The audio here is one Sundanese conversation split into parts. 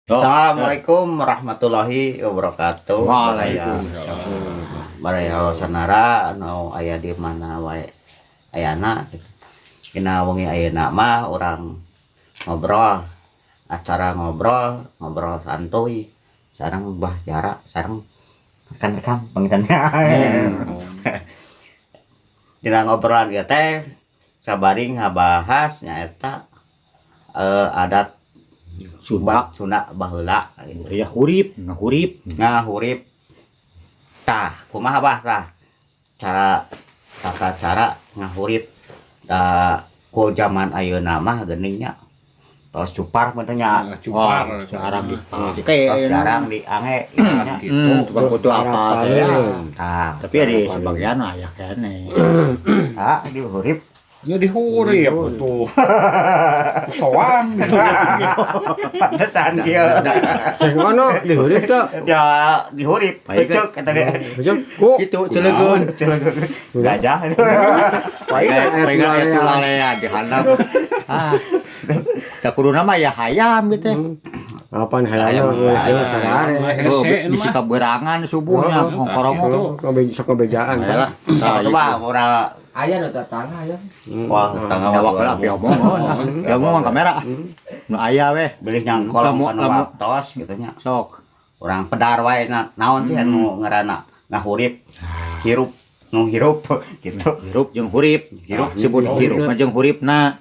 Assalamualaikum warahmatullahi wabarakatuh. Waalaikumsalam. Baraya sanara anu aya di mana wae ayana gitu. Dina wengi ayeuna mah urang ngobrol, acara ngobrol, ngobrol santuy sareng Bah Jara sareng rekan-rekan pangitannya. Dina ngobrolan ieu teh sabari ngabahas nyaeta adat Sunda. Sunda baheula gitu. Ya, hurip, ngahurip. Ngahurip. Tah, kumaha, Bah, tah cara, tata cara ngahurip? Da ku zaman ayeuna mah geuning nya tos cupar meureun nya. Cupar. Wah, jarang dipake. Tos jarang diangge gitu nya. Gitu. Tukang kutu apa teh ya. Tah. Tapi ada sebagian aya keneh. Ah, dihurip. Ya dihurip tuh. Soang gitu. Pantesan kieu. Sing ono dihurip teh. Ya, dihurip. Baik, Cek eta ge. Ujung ku. Gitu celegeun. Gajah. Pegang aya tulalea di handap. Ah. Da kuduna mah ya hayam gitu teh. Apaan hayam? Hayam. Hayam sarare. Oh, Hese bisi kaberangan subuhnya ngongkorongok. Sok ngabejaan. Ayolah. Tah, itu mah ora. Aya nu tetangga aya. Wah, tetangga mah Jawab lah omongan. Ya omong kamera. Nu aya weh. Bilih nyangkol Lamu- kana waktos gitu nya. Sok. Urang pedar wae na, naon sih anu ngaranna ngahurip, hirup, nu hirup gitu? Hirup jeung hurip. Hirup. Sebut hirup mah jeung huripna.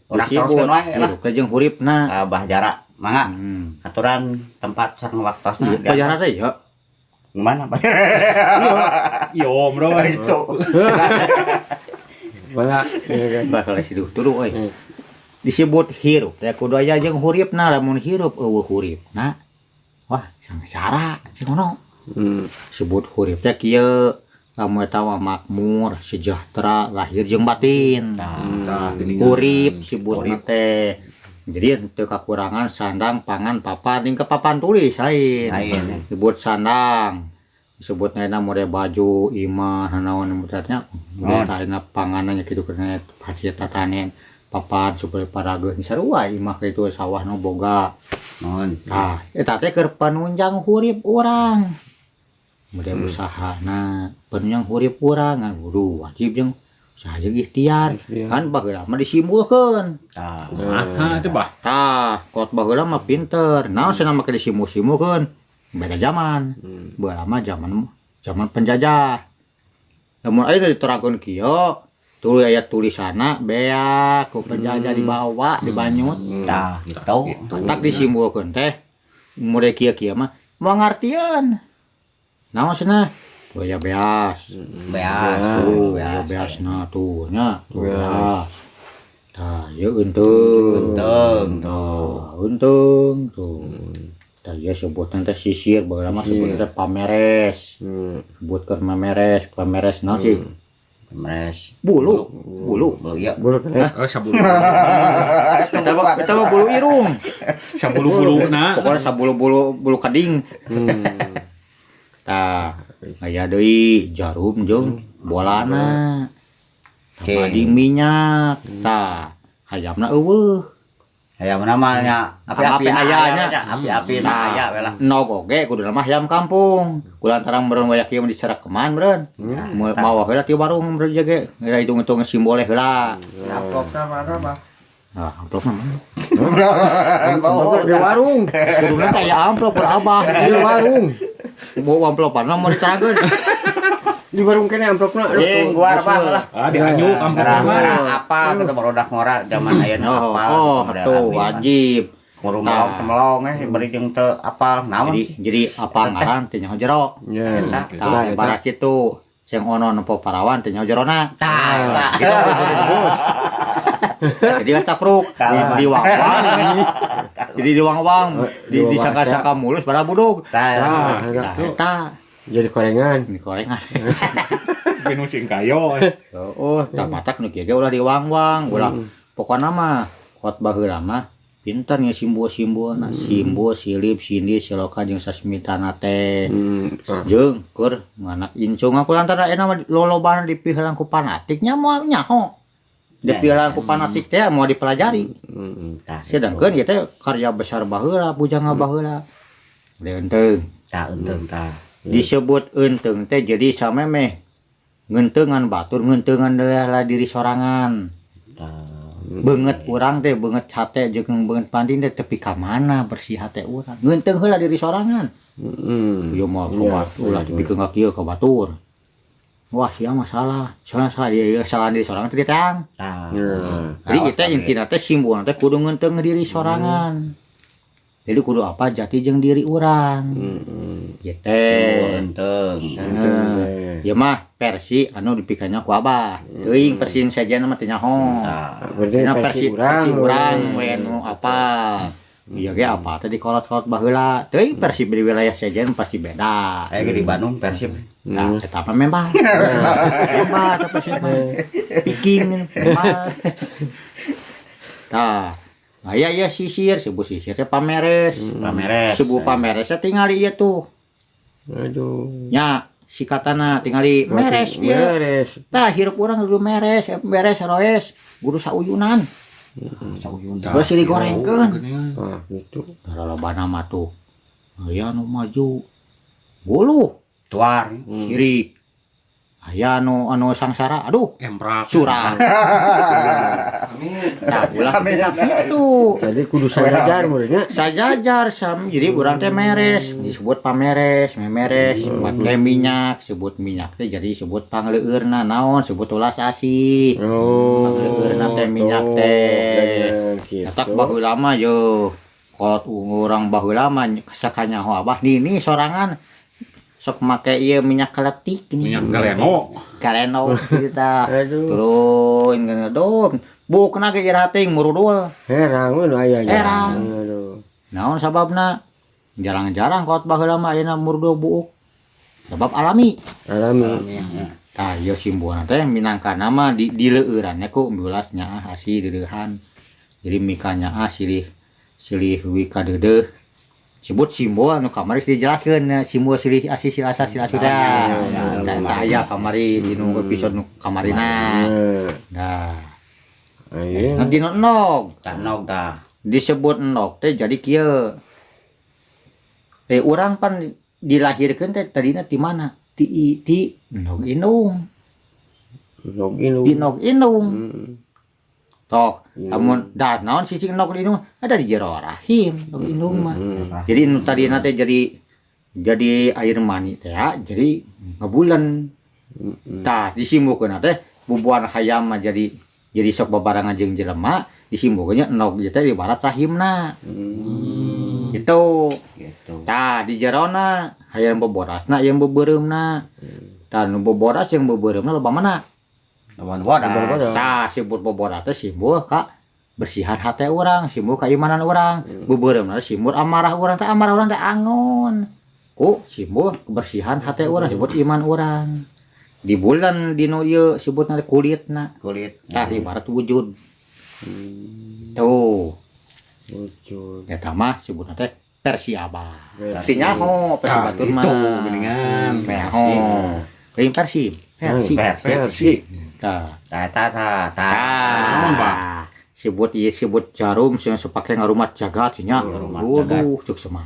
Urang Disebut teruskeun wae lah. hirup teh jeung huripna. Bah Jara, mangga aturan tempat sareng waktosna. Bah Jara teh ya. Gimana, Pak? Iya, bro. Itu. Bala, iya kan. Bakal siduh turu euy. Hmm. Disebut hirup teh kudu aya jeung huripna. Lamun hirup euweuh huripna, wah, sangsara sing ngono. Sebut hurip teh kieu, lamun eta mah makmur sejahtera lahir jeung batin. Tah, geuningan. Hurip sebutna teh, jadi teu kakurangan sandang, pangan, papan jeung ke papan tulis lain. Lain. Disebut sandang, disebut ayeuna model baju, imah, naon mutatnya model ayeuna, panganannya kitu kana hasil tatanen, papan supaya parageun sarua, imah kitu, sawah nu boga. Nuhun. Tah, eta teh keur panunjang hurip urang, model usahana panunjang hurip urang, ngan kudu wajib jeung usaha jeung ikhtiar. Ikhtiar. Kan baheula mah disimbulkeun. Tah. Kumaha teh, Bah? Tah, kot baheula mah pinter. Naon cenah make disimbul-simbulkeun? Beda zaman. Baheula mah zaman zaman penjajah. Lamun ayeuna diterangkeun kieu, tuluy aya tulisanna beak ku penjajah dibawa, dibanyut. Tah, gitu. Tak disimbulkeun teh model kieu-kieu mah moal ngartieun. Naon cenah? Tuh aya beas. Beas. Tuh, aya beasna tuh nya, tuh beas. Tah, ieu eunteung. Untung tuh. Tah, eunteung tuh. Tah, ieu sebutan teh sisir, baheula mah sebutan teh pameres. Sebutkeun memeres, pameres naon sih? Meres. Bulu, bulu. Bulu ya. Bulu teh. Oh, sabulu. Eta mah bulu irung. Sabulu-buluna. Pokoknya sabulu-bulu bulu keding. Tah, aya deui jarum jeung bolana. Cing. Tambah minyak. Tah, hayamna euweuh. Hayam namanya api-api Api aya nya. Api-api na Nah. aya we lah. Nog oge kuduna mah hayam kampung. Kulantaran meureun waya kieu mah dicarekeman meureun. Mawa heula ti warung meureun ge. Ngira hitung-hitung simboleh heula. Amplopna mana, Bah? Nah, amplopna mana? Amplop di warung. Kuduna kayak amplop keur abah. Di warung. Bawa amplopan mah mau diterangkeun. Di warung kene amplopna. Jeung guar, Pak, lah. Ah, dianyuk amplopna. Ngara apa gitu barudak ngora zaman ayeuna Oh, apa oh, model tuh abi mah. Wajib. Nguru melong melong eh bari jeung teu apal naon Jadi sih. Jadi apa ngaran teh nyaho jero. Ya. Eta. Tah, Tah, eta. ibarat kitu. Sing ono nempo parawan teh nyaho jerona. Tah, eta. Gitu. Jadi geus capruk di, Kalah. di wang-wang. Jadi di wang-wang, di Di disangka-sangka mulus pada budug. Tah, eta. Tah, eta. Tah, eta Jadi korengan. ini gorengan. Binu sing kayo. Oh, tah matak nu kieu ge ulah diwang-wang, ulah. Pokona mah kot baheula mah pinter nya simbol-simbolna, simbol silip, sindi, siloka jeung sasmitana teh. Jeung keur nganak incung aku lantaran enak mah lolobana dipiheulang ku fanatik nya moal nyaho. Dipiheulang ku fanatik teh moal dipelajari. Tah, Sedangkan ieu teh karya besar baheula, pujangga baheula. Leunteng. Tah, eunteung tah. Disebut eunteung teh jadi samemeh ngeunteungan batur, ngeunteungan lah diri sorangan. Tah. Beungeut urang teh, beungeut hate jeung beungeut panding teh tepi ka mana bersih hate urang. Ngeunteung heula diri sorangan. Heeh. Ieu mah ka Iya, batur, ulah dipikeun ka kieu ka batur. Wah, sia masalah. Soalnya salah dia, salah diri sorangan teh diteang. Tah. Nah. Jadi kita intina teh simbolna teh kudu ngeunteung diri sorangan. Jadi kudu apa jati jeung diri urang. Heeh. Gitu. Simbol eunteung. Nah, ieu mah versi anu dipikanya ku abah. Teuing versi sejen mah teu nyaho. Tah. Berarti Dina versi versi urang. versi urang we nu apa. Iya ge apa teh di kolot-kolot baheula. Teuing versi di wilayah sejen pasti beda. Aya ge di Bandung Persib. Nah, eta mah membal. Membal eta Persib mah. Viking membal. Tah, aya ieu sisir, sebut sisir teh pameres. Pameres. Sebut pameres teh tingali ieu tuh. Aduh. Nya sikatana tingali meres ieu. Meres. Tah hirup urang kudu meres, beres roes, kudu sauyunan. Sauyun. Terus silih gorengkeun. Ah, gitu. Lalobana mah tuh. Aya nu maju. Buluh Tuar. sirik. Aya anu anu sangsara, aduh, Emprak. surah. Amin. Nah, ulah gitu. Jadi kudu sajajar muridnya. Sajajar sam, jadi urang teh meres, disebut pameres, memeres, make minyak, sebut minyak teh jadi sebut pangleueurna naon, sebut ulas asih. Oh. Pangleueurna teh minyak teh. Gitu. Eta baheula mah yo kolot urang baheula mah sakanyaho abah nini sorangan sok make ieu minyak keletik ini. Minyak galeno. Galeno kitu tah. Aduh. Turun geuna dom. Bukna ge iraha teuing murudul. Herang we nu aya nya. Herang. Aduh. Naon sababna? Jarang-jarang kolot baheula mah ayeuna murudul buuk. Sebab alami. Alami. Tah ieu simbolna teh minangka mah di dileueurannya ku ulas nyaah asih deudeuhan. Jadi mika nyaah silih silih wika deudeuh. Sebut simbol anu kamari dijelaskeun ya, simbol silih asih silih asa silih asuda. Ya, Tah eta aya kamari dinu episode nu kamarina. Nah. Nah, Ayeuna. nanti nu endog. Tah nog tah. Disebut endog teh jadi kieu. Eh urang pan dilahirkeun teh tadina ti mana? Ti ti endog indung. Endog indung. Ti endog indung. Hmm. Tok, Hmm. lamun dah naon sisi endog indung ada di jero rahim endog indung mah. Hmm. Jadi nu tadina teh jadi air mani teh ya, jadi ngebulan. Hmm. Tah disimbukeun teh bubuhan hayam mah jadi sok babarengan jeung jelema disimbukeunnya endog ieu teh ibarat rahimna. Hmm. Gitu. Gitu. Tah di jerona hayam boborasna yang beubereumna. Tah nu boboras yang beubereumna loba mana? Lawan bodas. Bodas. Tah simbol boboras teh simbol ka bersihan hate urang, simbol keimanan urang. Beubereumna simbol amarah urang teh amarah urang teh angon. Ku simbol kebersihan hate urang, sebut iman urang. Di bulan dino ieu sebutna kulitna. Kulit. Tah ibarat wujud. Tuh, Wujud. eta mah sebutna teh versi abah. Versi. Teu nyaho versi Tah, batur mah. gitu geuningan. Nyaho. Lain versi. Versi. Versi. Versi. Tah. Tah tah tah tah. Naon, Pak? Tah. Sebut ieu sebut jarum sing sepake ngarumat jagat nya. Ngarumat Waduh, cuk semar.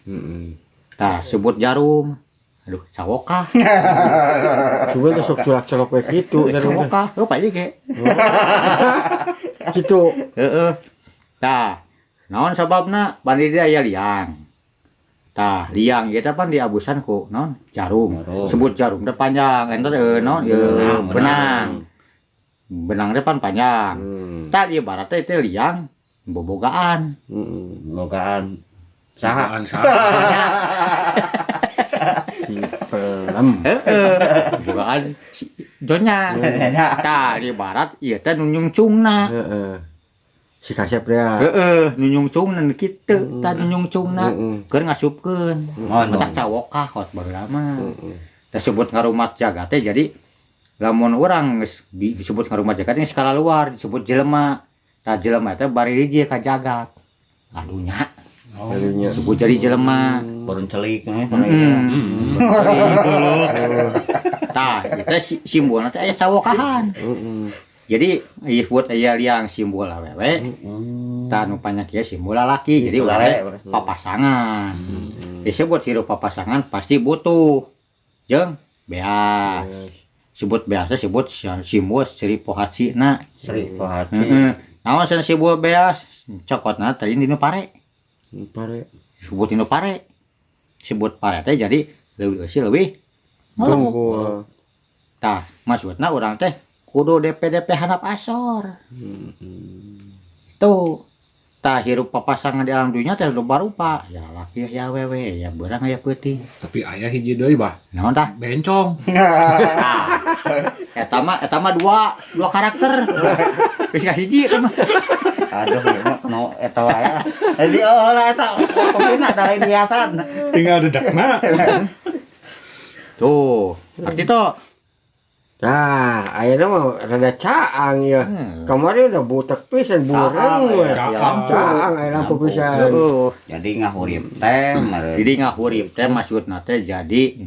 Heeh. Tah, sebut jarum. Aduh, cawokah. Coba tuh sok culak-colok we kitu Cawokah. Oh, Pak ge. Kitu. Heeh. Tah, naon sababna bandi dia aya liang. Tah, liang ieu teh pan diabusan ku naon? Jarum. Jarum. Sebut jarum teh panjang, enter naon? Ieu Benang, benang. Benang teh pan panjang. Hmm. Tah ieu barat teh teh liang bobogaan. Heeh. Bogaan saha? Bobogaan saha? Si pelem. Heeh. Bobogaan si Jonya. Tah di barat ieu teh nu nyungcungna. Heeh. Si kasep dia. Heeh, nu nyungcungna nu kitu, tah nu nyungcungna Heeh. keur ngasupkeun. Mohon. Matak cawokah kot baheula mah. Heeh. Teh sebut ngarumat jagat teh jadi lamun urang geus disebut ngarumat jagat yang skala luar disebut jelema. Tah jelema teh bari hiji ka jagat. Adunya Adunya. disebut jadi jelema. Burung celik nih. Heeh. Tah, ieu teh simbolna teh aya cawokahan. Heeh. Jadi disebut aya liang simbol awewe, tah nu panjang kieu simbol lalaki. Jadi urang teh papasangan. Disebut hirup papasangan pasti butuh jeung beas. Sebut beas sebut simbol Sri Pohacina. Sri Pohaci. Heeh. Naon cenah simbol beas? Cokotna tadi dinu pare. Pare. Sebut dinu pare. Sebut pare teh jadi leuwih eusi leuwih ngeluk. Gungkul. Tah, maksudna urang teh kudu DP-DP handap asor. Tuh. Tah, hirup papasangan di alam dunia teh loba rupa. Ya laki ya wewe, ya beurang ya peuting. Tapi aya hiji deui, Bah. Naon tah? Bencong. Tah. Eta mah dua karakter. Geus hiji eta mah. Aduh, ieu mah kena eta wae lah. Jadi oh lah eta kopina da lain hiasan. Tinggal dedekna. Tuh, arti tuh. Nah, ayeuna mah rada caang ya. Kamari udah butek pisan bureng we. Caang. Caang aya lampu pisan. Heeh. Jadi ngahurip teh meureun. Jadi ngahurip teh maksudna teh jadi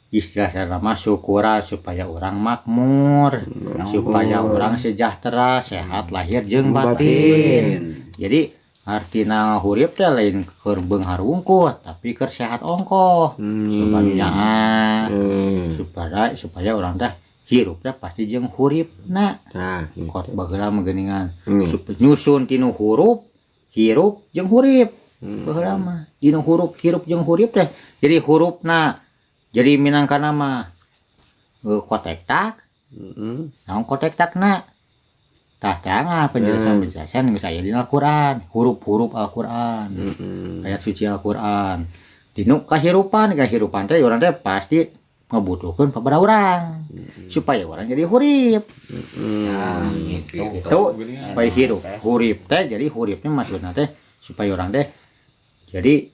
istilah mah syukuran supaya orang makmur, supaya orang sejahtera, sehat lahir jeung batin. Jadi artina hurip teh lain keur beunghar wungkul, tapi keur sehat ongkoh. Kebanyakan supaya supaya orang teh hirup teh pasti jeung huripna. Nah, gitu. Kot baheula mah geuningan. Nyusun tinu hurup, hirup jeung hurip. Baheula mah dinu hurup, hirup jeung hurip teh. Jadi hurupna jadi minangkana mah kotektak. Naon kotektakna? Tah, tangah penjelasan-penjelasan geus aya dina Al-Qur'an, huruf-huruf Al-Qur'an, ayat suci Al-Qur'an. Dinu kahirupan, kahirupan teh urang teh pasti ngabutuhkeun sabaraha urang supaya urang jadi hurip. Nah, gitu. Gitu, supaya hirup. Hurip teh jadi huripnya maksudna teh supaya orang teh jadi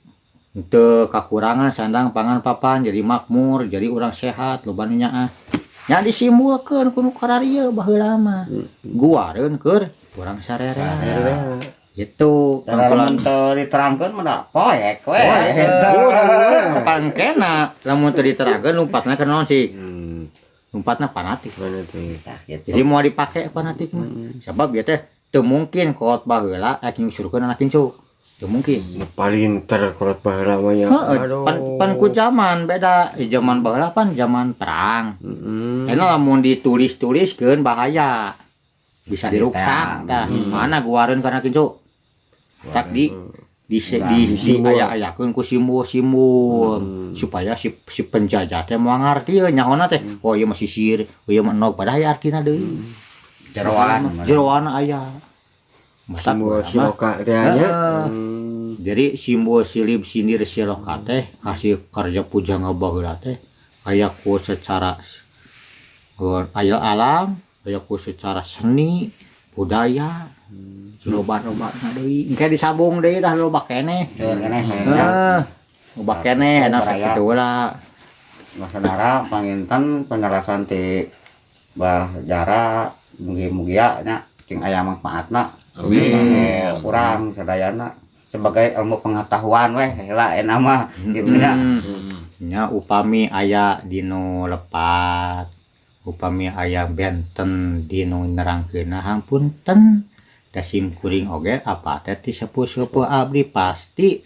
teu kakurangan sandang pangan papan, jadi makmur, jadi orang sehat, loba nu nyaah. Nya disimbulkeun ku nu kararieu baheula mah. Guareun keur urang sarerea. Gitu. Cara lamun teu diterangkeun mah da poek we. Pangkena lamun teu diterangkeun lumpatna ke naon sih? Lumpatna fanatik. Fanatik. Tah gitu. Jadi mau dipake fanatik mah. Sebab ieu teh teu mungkin kolot baheula rek nyusurkeun anak incu. Teu mungkin. Nu palinter kolot baheula mah nya. Heeh, pan ku zaman beda. Di zaman baheula pan zaman perang. Enak lamun ditulis-tuliskeun bahaya. Bisa diruksak tah. Mana guareun kana kincu? Tak di aya-ayakeun ku simbol-simbol supaya si penjajah teh moal ngarti nyahona teh. Oh ieu mah sisir, oh ieu mah enog, padahal aya artina deui. Jeroan. Jeroan aya. Matak Simbol baheula mah. siloka teh nya. Heeh. Jadi simbol silib sindir siloka teh hasil kerja pujangga baheula teh aya ku secara aya alam, aya ku secara seni, budaya, loba-loba deui. Engke disambung deui dah loba keneh. Seueur keneh. Heeh. Loba keneh enak sakitu lah. Masanara panginten penjelasan ti Bah Jara mugi-mugia nya cing aya manfaatna. Amin. Urang sadayana sebagai ilmu pengetahuan weh lah enak mah gitu nya. Nya upami aya dinu lepat, upami aya benten dinu nerangkeunna hampunten. Da sim kuring oge apa teh ti sepuh-sepuh abdi, pasti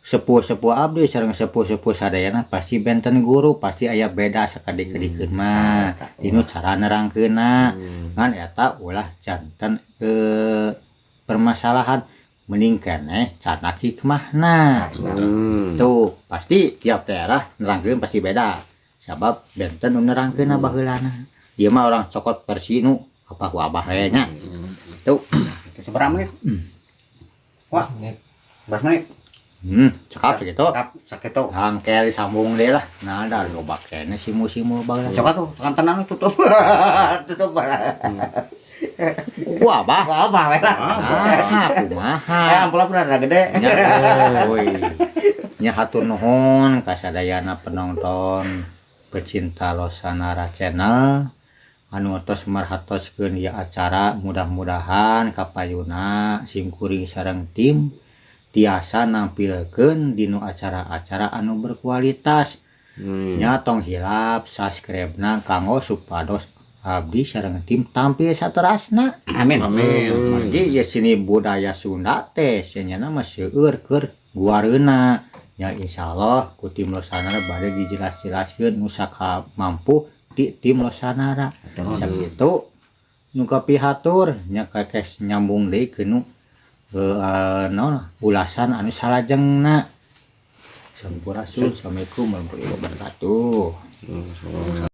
sepuh-sepuh abdi sareng sepuh-sepuh sadayana pasti benten guru, pasti aya beda sakadik-kadikeun mah dinu cara nerangkeunna. Ngan eta ulah janten permasalahan, mending keneh canak hikmahna. Tuh pasti tiap daerah nerangkeun pasti beda sabab benten nu nerangkeunna baheulana. Ieu mah orang cokot versi nu apa ku abah we nya. Tuh. Seberapa menit? Wah, berapa menit? Cekap segitu. Cekap sakitu. Angkel disambung deh lah. Nah, ada loba keneh simu-simu baheula. Sok atuh, sakantenan tutup. Tutup. Ku abah. Ku abah we lah. Ah, kumaha. Amplop rada gede. Nya, euy. Nya hatur nuhun ka sadayana penonton pecinta Losanara Channel anu tos merhatoskeun ieu acara, mudah-mudahan kapayuna simkuring sareng tim tiasa nampilkeun dinu acara-acara anu berkualitas. Nya tong hilap subscribe-na kanggo supados Abdi sareng tim tampil saterasna. Amin. Amin. Margi ya seni budaya Sunda teh senyana mah seueur keur guareuna. Ya, insyaallah ku tim Losanara bade dijelas-jelaskeun nu mampu di tim Losanara. Sakitu nu kapihatur nya, kakes nyambung deui ke nu naon ulasan anu salajengna. Sampurasun. Assalamualaikum warahmatullahi wabarakatuh.